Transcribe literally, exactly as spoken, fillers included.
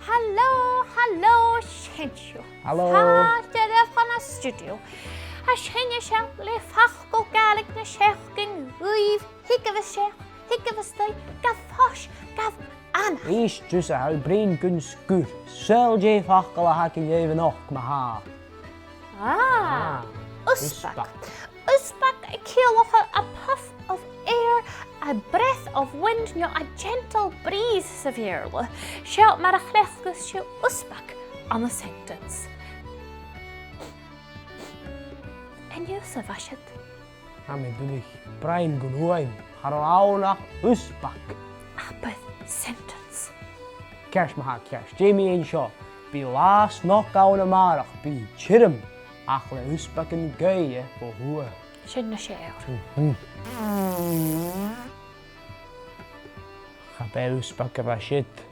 Halò, halò, sin sibh. Halò. Fàilte oirbh chun an stiùidio. Tha sinne seo le facal Gàidhlig na seachdain dhuibh. Thigibh a-steach, thigibh a-staigh, gabh fois, gabh amas. Is tusa a tha a' bruidhinn gun sgur. Saoil dè am facal a th' againn dhuibh a-nochd, ma-thà. Ah, ah, uspag. Uspag. Uspag a' ciallachadh a puff of air, a breath of wind, no a gentle breeze sa Bheurla. Seo mar a chleachdas sibh uspag ann an sentence. An e thusa a bha siud? Tha mi duilich. Braim gun fhuaim. Cha robh ann ach uspag. Abair sentence. Ceart ma-thà, ceart. Dè mu dheidhinn seo? Bidh latha snog ann a-màireach, bidh tioram, ach le uspagan gaoithe bho thuath. Sin nas fheàrr. Mhm. Cha b' e uspag a bha siud.